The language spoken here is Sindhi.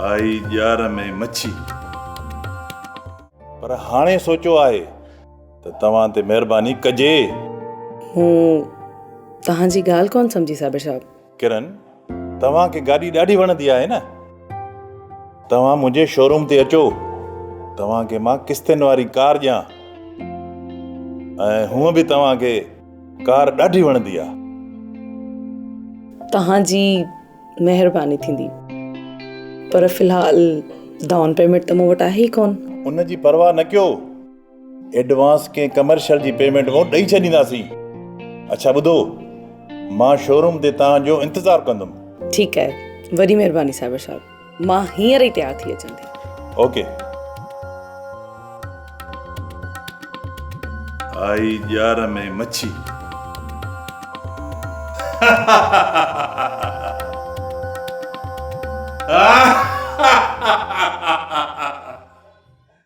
آئي ڄار ۾ مڇي. پر هاڻي سوچيو آهي ته توهان تي مهرباني ڪجي. مون توهان جي ڳالهه ڪونه سمجهي صابر صاحب. ڪرن، توهان کي گاڏي ڏاڍي وڻندي آهي نه؟ توهان منهنجي شوروم تي اچو، توهان کي مان قسطين واري ڪار ڏيان ۽ هونء به توهان کي ڪار ڏاڍي وڻندي آهي. توهان جي مهرباني ٿيندي پر في الحال ڊائون پيمينٽ ته مون وٽ آهي ئي ڪونه. ان جي پرواهه نه ڪيو، ايڊوانس ڪنهن ڪمرشل جي پيمينٽ مون ڏئي ڇڏينداسين. اڇا ٻڌو، مان شوروم تي توهان جو انتظار ڪندم. ٺيڪ آهي، وڏي مهرباني صابر صاحب، مان هينئر ئي تيار ٿي اچان ٿي. اوڪي. آئي ڄار ۾ مڇي.